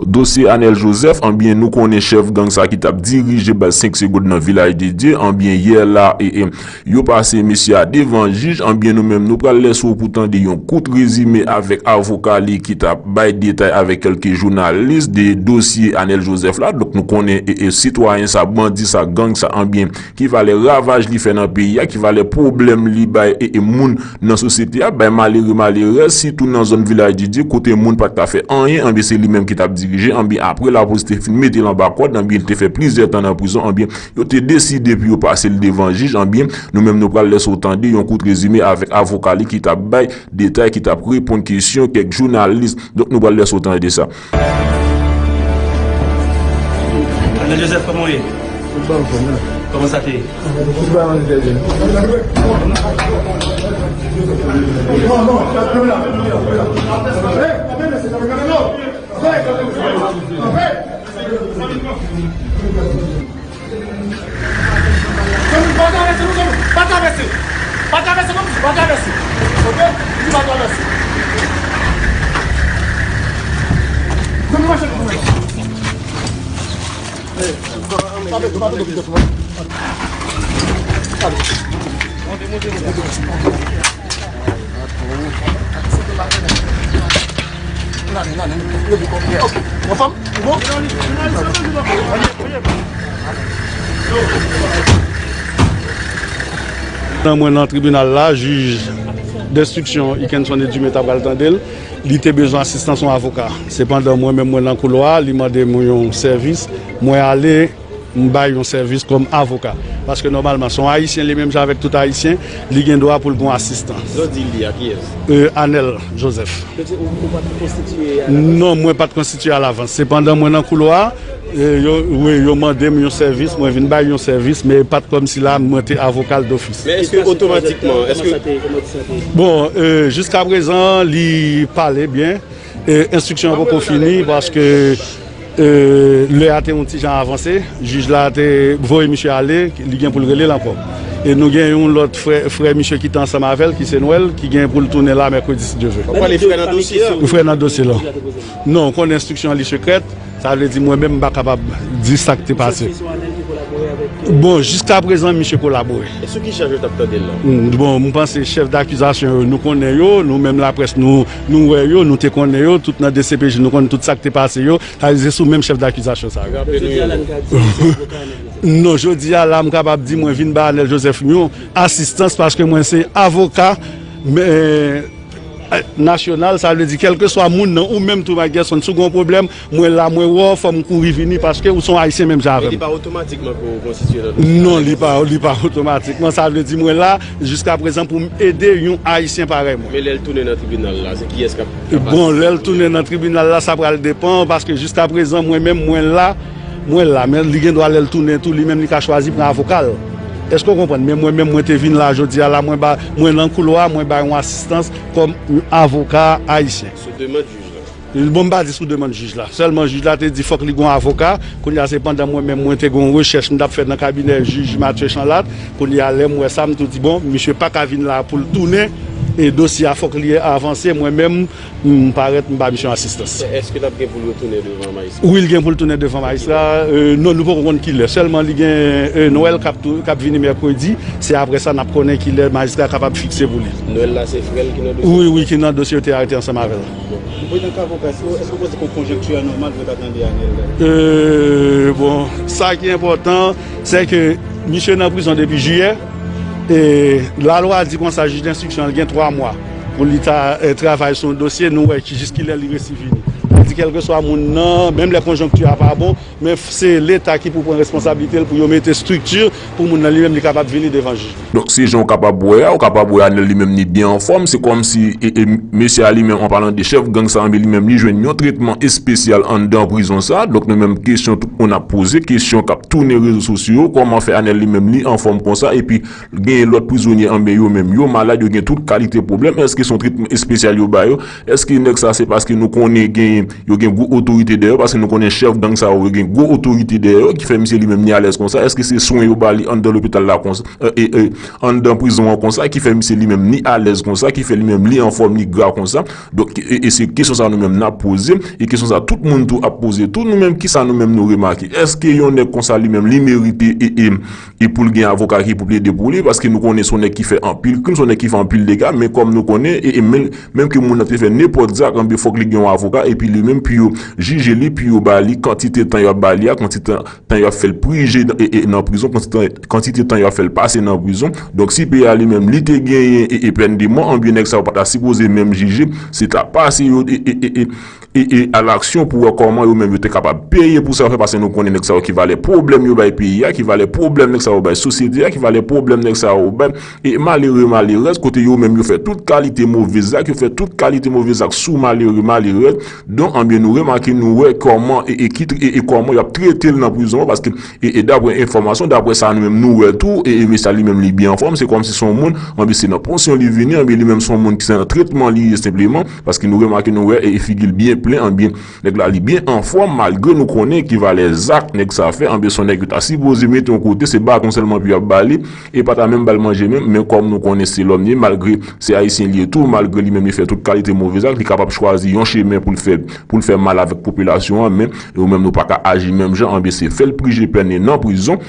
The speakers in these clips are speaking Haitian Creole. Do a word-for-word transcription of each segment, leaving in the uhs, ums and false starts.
Dosye Anel Joseph, anbyen, nou konnen chèf gang sa ki t ap dirije baz senk Segonn nan Vilaj de Dye, anbyen, yè la, e, e, yo pase mesye a devan jij, anbyen, nou menm, nou pral lèse w pou tande yon kout rezime avèk avoka li ki t ap bay detay avèk kèlke jounalis de dosye Anel Joseph la. Donk, nou konnen, e, e, sitwayen sa, bandi sa, gang sa, anbyen, ki valè ravaj li fè nan peyi a, ki valè pwoblèm li bay, e, e, moun nan sosyete a, bay malere, malerèz, sitou nan zòn Vilaj de Dye, kote moun pa t ka fè anyen, anbyen, se li menm ki t ap dirije, anbyen, apre lapolis te fin mete l anba kòd, anbyen, li te fè plizyè tan nan prizon, anbyen, yo te deside pou yo pase l devan jij, anbyen, nou menm nou pral lèse w tande yon kout rezime avèk avoka li ki t ap bay detay, ki t ap reponn kesyon kèk jounalis. Donk, nou pral lèse w tande sa. Anel Joseph, kòman w ye? Mwen pa anfòm, non. Kòman sa te ye? Mwen pa anfòm, non. Zanmi, pa travèse, non, zanmi. Pa travèse, non, pa travèse. Ok? Di pa travèse. Zanmi, mache, zanmi. Hey, pa travèse, pa travèse, non. Allez. Monte, monte, monte. Anfòm? Bon? Nan mwen nan tribinal la, jij denstriksyon Ikenson Edumé ta pral tande l, li te bezwen asistans yon avoka. Sepandan, mwen menm mwen nan koulwa, li mande m yon sèvis, mwen ale, m bay yon sèvis kòm avoka. Paske nòmalman, se yon Ayisyen, li menm jan avèk tout Ayisyen, li gen dwa pou l gen yon asistans. Lè w di li a, kiyès? Euh, Anel Joseph. Donk, se ou, ou pa t konstitiye alavans? Non, mwen pa t konstitiye alavans. Sepandan, mwen nan koulwa, e, yo, wi, yo mande m yon sèvis, mwen vin bay yon sèvis, men pa t kòmsi la, mwen te avoka l dofis. Men èske otomatikman, èske... Bon, euh, jiskaprezan, li pale byen. E, enstriksyon an poko fini paske, e, lè a te yon ti jan avanse. Jij la te voye misye ale, li gen pou l rele l ankò. E nou gen yon lòt frè, frè misye ki te ansanm avè l, ki se Nwèl, ki gen pou l tounen la mèkredi, si Dye vle. W ap pale frè nan dosye a? Frè nan dosye la. Non, w konnen enstriksyon li sekrè. Sa vle di mwen menm m pa kapab di sa k te pase. Bon, jiskaprezan, misye kolabore. E sou ki chaj yo t ap tande l la? Hmm, bon, m panse chèf dakizasyon yo, nou konnen yo, nou menm laprès, nou, nou wè yo, nou te konnen yo, tout nan D C P J, nou konn tout sa k te pase yo. Sa vle di se sou menm chèf dakizasyon sa yo. Raple nou yo. Non, jodi a la, m kapab di mwen vin ba Anel Joseph yon asistans paske mwen se avoka, men, eh, nasyonal, sa vle di kèlkeswa moun nan, ou menm tou, Mike Gerson, si w gen yon pwoblèm, mwen la, mwen wè w, fò m kouri vini, paske ou se yon Ayisyen menm jan avè m. Men li pa otomatikman ke w konstitiye nan dosye a? Non, li pa, li pa otomatikman. Sa vle di mwen la, jiskaprezan, pou m ede yon Ayisyen parèy mwen. Men lè l tounen nan tribinal la, se kiyès k ap... Bon, lè l tounen nan tribinal la, sa pral depann, paske jiskaprezan, mwen menm, mwen la, mwen la, men li gen dwa lè l tounen tou, li menm li ka chwazi pran avoka l. Èske w konprann? Men mwen menm, mwen te vin la jodi a la, mwen ba, mwen nan koulwa, mwen bay yon asistans kòm yon avoka ayisyen. Sou demann jij la? Bon, m pa di sou demann jij la. Sèlman jij la te di fòk li gen yon avoka. Kounye a se pandan mwen menm mwen te gen yon rechèch m t ap fè nan kabinè jij Mathieu Chanlat. Kounye a lè m wè sa, m tou di, bon, misye pa ka vin la pou l tounen e dosye a fòk li avanse. Mwen menm, m parèt, m ba misye yon asistans. Èske l ap gen pou l retounen devan majistra? Wi, l gen pou l tounen devan majistra. Euh, non, nou poko konn kilè. Sèlman li gen, euh, Nwèl k ap tou, k ap vini mèkredi. Se apre sa n ap konnen kilè majistra kapab fikse pou li. Nwèl la se frè l ki nan dosye? Wi, wi, ki nan dosye yo te arete ansanm avè l. Bon. Prezidan Kavoka, èske w, èske w panse ke konjonkti a nòmal pou yo ta tande Anel? Euh, bon, sa ki enpòtan, se ke misye nan prizon depi jiyè. E lalwa di konsa, jij denstriksyon an gen twa mwa pou li ta, eh, travay sou yon dosye, nou wè ki, jis kilè li resi vini. Sa di, kèlkeswa moun nan, menm lè konjonkti a pa bon, men f-, se Leta ki pou pran responsablite l pou yo mete estrikti pou moun nan li menm li kapab vini devan jij. Donk, se jan w kapab wè a, w kapab wè Anel li menm li byen anfòm, se kòmsi, e, e, mesye a li menm, an palan de chèf gang sa, men li menm li jwenn yon tretman espesyal anndan prizon sa. Donk, nou menm kesyon tout moun ap poze, kesyon k ap tounen rezo sosyo yo, kòman fè Anel li menm li anfòm konsa, epi genyen lòt prizonye anben yo menm yo malad, yo gen tout kalite pwoblèm, èske se yon tretman espesyal yo ba yo? Èske nèg sa se paske nou konnen genyen Yo gen gwo otorite dèyè yo, paske nou konnen chèf gang sa yo, yo gen gwo otorite dèyè yo, ki fè misye li menm li alèz konsa. Èske se swen yo ba li anndan lopital la konsa, e, e, anndan prizon an konsa, ki fè misye li menm li alèz konsa, ki fè li menm li anfòm, li gra konsa? Donk, e, e se kesyon sa nou menm n ap poze, e kesyon sa tout moun tou ap poze tou, nou menm, kisa nou menm nou remake? Èske yon nèg konsa li menm li merite e, e, e pou l gen avoka ki pou plede pou li? Paske nou konnen se yon nèg ki fè anpil krim, se yon nèg ki fè anpil dega, men kòm nou konnen, e, e men, menm ke moun nan te fè nenpòt zak, anben fòk li gen yon avoka, epi li menm pou yo jije li, pou yo ba li kantite tan y ap ba li a, kantite tan y ap fè l prije nan, e, e, nan prizon, kantite, kantite tan y ap fè l pase nan prizon. Donk, si peyi a li menm, li te genyen e, e pèn de mò, anben nèg sa yo pa ta sipoze menm jije, se ta pase yo e, e, e, e, e, e alaksyon pou wè kòman yo menm yo te kapab peye pou sa yo fè, paske nou konnen nèg sa yo ki valè pwoblèm yo bay peyi a, ki valè pwoblèm nèg sa yo bay sosyete a, ki valè pwoblèm nèg sa yo bay e malere, malerèz, kote yo menm yo fè tout kalite move zak, yo fè tout kalite move zak sou malere, malerèz. Donk, anbyen, nou remake, nou wè kòman e, e, ki tr- e, e kòman y ap trete l nan prizon an, paske e, e daprè enfòmasyon, daprè sa nou menm nou wè tou, e, e mesye li menm li byen anfòm, se kòmsi se yon moun, anbyen, se nan pansyon li vini, anbyen, li menm se yon moun ki se nan tretman li ye senpleman, paske nou remake, nou wè, e, e figi l byen plen, anbyen, nèg la li byen anfòm, malgre nou konnen ki valè zak nèg sa fè, anbyen, se yon nèg yo ta sipoze mete yon kote, se baton sèlman pou y ap ba li, e pa ta menm ba l manje menm, men kòm nou konnen se lòm li ye, malgre se ayisyen li ye tou, malgre li menm li fè tout kalite move zak, li kapab chwazi yon chemen pou l fè, pou l fè mal avèk popilasyon an, men yo menm nou pa ka aji menm jan, anbyen se fè l prije pèn li nan prizon.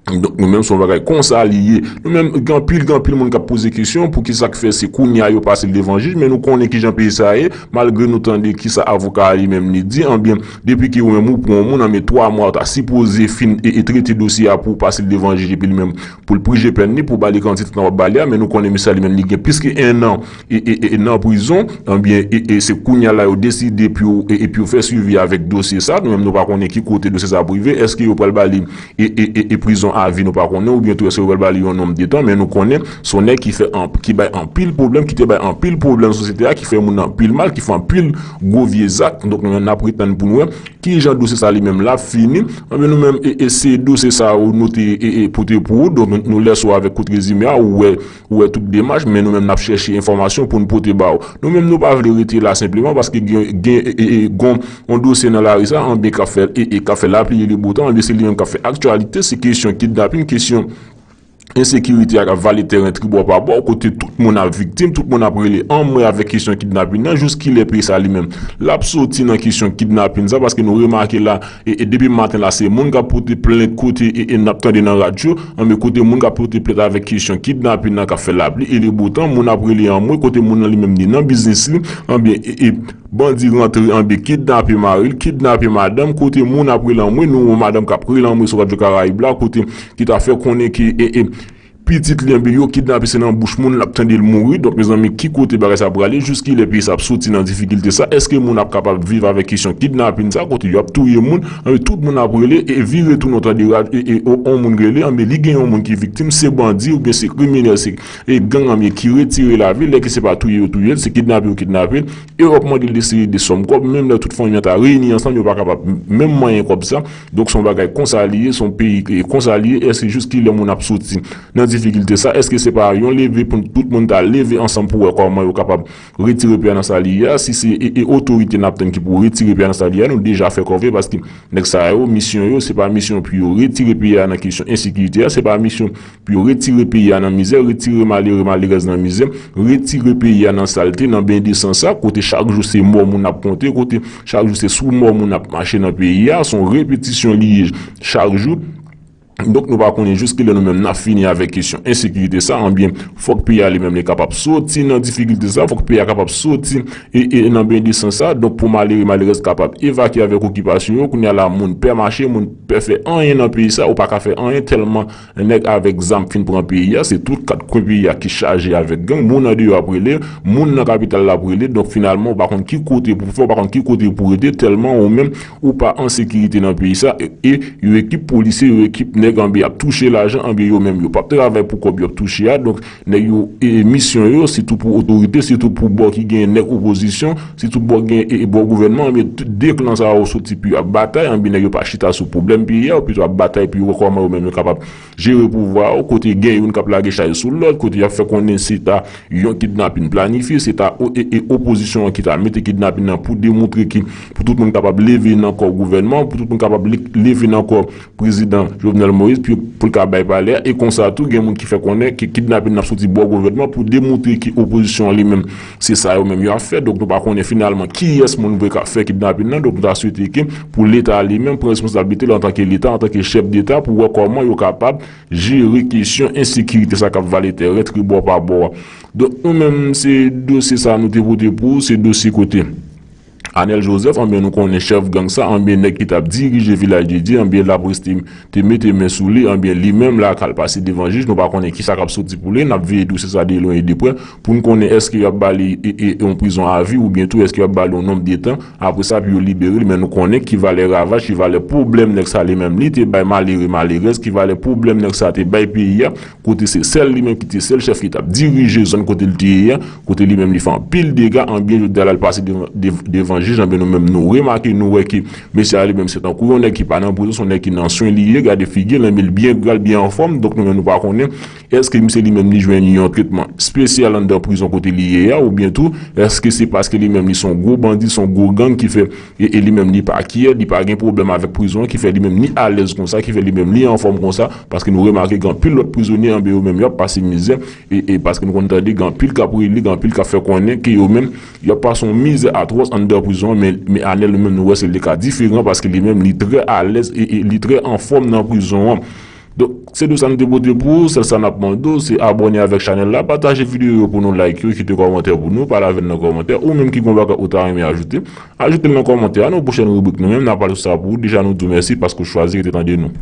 Donk, nou menm, se yon bagay konsa li ye. Nou menm, gen anpil, gen anpil moun k ap poze kesyon, poukisa k fè se kounye a yo pase l devan jij, men nou konnen kijan peyi sa a ye, malgre nou tande kisa avoka a li menm li di, anbyen, depi ke ou menm ou pran yon moun, anbyen, twa mwa, ou ta sipoze fin e, e trete dosye a pou w pase l devan jij, epi li menm, pou l prije pèn li, pou ba li kantite tan w ap ba li a, men nou konnen misye a li menm, li gen plis ke ennan e, e, e, e nan prizon, anbyen, e, e se kounye a la yo deside pou yo, e, e pou yo fè swivi avèk dosye sa. Nou menm, nou pa konnen ki kote dosye sa ap rive. Èske yo pral ba li e, e, e, e prizon avi, nou pa konnen, oubyen tou èske yo pral ba li yon nonm de tan, men nou konnen se yon nèg ki fè anp- ki bay anpil pwoblèm, ki te bay anpil pwoblèm sosyete a, ki fè moun anpil mal, ki fè anpil gwo vye zak. Donk, nou menm, n ap ret tann pou n wè kijan dosye sa li menm l ap fini. Anbyen, nou menm, e, e se dosye sa yo nou te, e, e pote pou ou. Donk, nou, nou lèse w avèk kout rezime a, ou wè, ou wè tout demach, men nou menm, n ap chèche enfòmasyon pou n pote ba w. Nou menm, nou pa vle rete la senpleman, paske gen, gen, e, e, e, gon, yon dosye nan lari sa, anbyen, k ap fè, e, e, k ap fè lapli e le bo tan, anbyen, se li menm k ap fè aktyalite, se kesyon kidnapin, kesyon ensekirite a k ap vale tèren tribò pa bò, kote tout moun ap viktim, tout moun ap rele anmwe avèk kesyon kidnapin nan, jiskilè peyi sa li menm l ap soti nan kesyon kidnapin sa, paske nou remake la, e, e depi maten la, se moun k ap pote plent kote, e, e n ap tande nan radyo, anbyen kote moun k ap pote plent avèk kesyon kidnapin nan k ap fè lapli e le bo tan, moun ap rele anmwe, kote moun nan li menm li nan biznis li, anbyen, e, e bandi rantre, anbyen kidnape mari l, kidnape madanm, kote moun ap rele anmwe, nou wè madanm k ap rele anmwe sou Radyo Karayib la, kote ki ta fè konnen ke, e, e, pitit li, anbyen yo kidnape, se nan bouch moun l ap tande l mouri. Donk, mezanmi, ki kote bagay sa prale? Jiskilè peyi sa ap soti nan difikilte sa? Èske moun ap kapab viv avèk kesyon kidnapin sa, kote yo ap touye moun, anbyen tout moun ap rele, e vire tounen w tande rad-, e, e, o- on moun rele, anbyen li gen yon moun ki viktim, se bandi oubyen se kriminèl, se, e gang, anbyen ki retire lavi l, lè ke se pa touye yo touye l, se kidnape yo kidnape l, e w ap mande l de seri de sòm kòb, menm lè tout fanmi an ta reyini ansanm, yo pa kapab menm manyen kòb sa. Donk, se yon bagay konsa li ye, se yon peyi ki konsa li ye. Èske jiskilè moun ap soti nan difikilte sa? Èske se pa yon leve pou tout moun ta leve ansanm pou wè kòman yo kapab retire peyi a nan sa li ye a? Si se, e, e otorite n ap tann ki pou retire peyi a nan sa li ye a, nou deja fè kòve, paske nèg sa yo, misyon yo, se pa misyon pou yo retire peyi a nan kesyon ensekirite a, se pa misyon pou yo retire peyi a nan mizè, retire malere, malerèz nan mizè, retire peyi a nan salte, nan ben de san sa, kote chak jou se mò moun ap konte, kote chak jou se sou mò moun ap mache nan peyi a, se yon repetisyon li ye chak jou. Donk, nou pa konnen jiskilè nou menm n ap fini avèk kesyon ensekirite sa, anbyen fòk peyi a li menm li kapab soti nan difikilte sa, fòk peyi a kapab soti e, e nan ben de san sa. Donk, pou malere, malerèz kapab evakye avèk okipasyon yo, kounye a la, moun pè mache, moun pè fè anyen nan peyi sa, ou pa ka fè anyen tèlman nèg avèk zam fin pran peyi a, se tout kat kwen peyi a ki chaje avèk gang, moun andeyò ap rele, moun nan kapital la ap rele, donk finalman ou pa konn ki kote pou fè, ou pa konn ki kote pou rete, tèlman ou menm ou pa an sekirite nan peyi sa, e, e yon ekip polisye, yon ekip nèg anben y ap touche lajan, anben yo menm yo p ap travay pou kòb y ap touche a. Donk, nèg yo, e, misyon yo, sitou pou otorite, sitou pou bò ki gen nèg opozisyon, sitou bò ki gen, e, e, bò gouvènman, anben de klan sa yo soti pou y ap batay, anben nèg yo pa chita sou pwoblèm peyi a, yo pito ap batay pou yo wè kòman yo menm yo kapab jere pouvwa yo, kote gen youn k ap lage chay sou lòt, kote y ap fè konnen se ta yon kidnapin planifye, se ta o-, e, e, opozisyon an ki ta mete kidnapin nan pou demontre ki, pou tout moun kapab leve nan kò gouvènman, pou tout moun kapab le-, leve nan kò prezidan Jovenel Moïse, pou, pou l ka bay palè a. E konsa tou, gen moun ki fè konnen ki kidnapin nan soti bò gouvènman pou demontre ki opozisyon an li menm, se sa yo menm yo ap fè. Donk, nou pa konnen finalman kiyès moun vre k ap fè kidnapin nan. Donk, nou ta swete ke pou Leta li menm pran responsablite l antanke Leta, antanke chèf Deta, pou wè kòman yo kapab jere kesyon ensekirite sa k ap vale tè, rèt ri bò pa bò a. Donk, nou menm, se dosye sa nou te pote pou ou, se dosye kote Anèl Joseph, anben nou konnen chèf gang sa, anben nèg ki t ap dirije Vilaj de Dye, anben lapres te, te mete men sou li, anben li menm la ka l pase devan jij, nou pa konnen kisa k ap soti pou li, n ap veye dosye sa de lwen e de prè, pou n konnen èske y ap ba li e, e, yon prizon avi oubyen tou èske y ap ba li yon nonb de tan, apre sa pou yo libere li, men nou konnen ki valè ravaj, ki valè pwoblèm nèg sa li menm li te bay malere, malerèz, ki valè pwoblèm nèg sa te bay peyi a, kote se sèl li menm ki te sèl chèf ki t ap dirije zòn kote l te ye a, kote li menm li fè anpil dega, anben jodi a la l pase devan, dev-, devan jij, anben nou menm nou remake, nou wè ke mesye a li menm se tankou yon nèg ki pa nan prizon, se yon nèg ki nan swen li ye, gade figi l, anben l byen gra, l byen anfòm, donk nou menm nou pa konnen èske misye li menm li jwenn yon tretman espesyal anndan prizon kote li ye a, oubyen tou, èske se paske li menm li se yon gwo bandi, se yon gwo gang ki fè e, e li menm li pa kyè, li pa gen pwoblèm avèk prizon an, ki fè li menm li alèz konsa, ki fè li menm li anfòm konsa, paske nou remake gen anpil lòt prizonye anben yo menm y ap pase mizè, e, e paske nou konn tande gen anpil k ap rele, gen anpil k ap fè konnen ke yo menm y ap pase yon mizè atwòs anndan prizon an, men, men Anèl li menm nou wè se le ka diferan paske li menm li trè alèz e, e li trè anfòm nan prizon an. Donk, se dosye sa nou te pote pou ou, sèl sa n ap mande w, se abòne avèk chanèl la, pataje videyo yo pou nou, like yo, kite kòmantè pou nou, pale avè n nan kòmantè, ou menm ki gen yon bagay ou ta renmen ajoute, ajoute l nan kòmantè a, nan yon pwochèn ribrik nou menm, n a pale sou sa pou ou, deja nou di w mèsi paske w chwazi rete tande nou.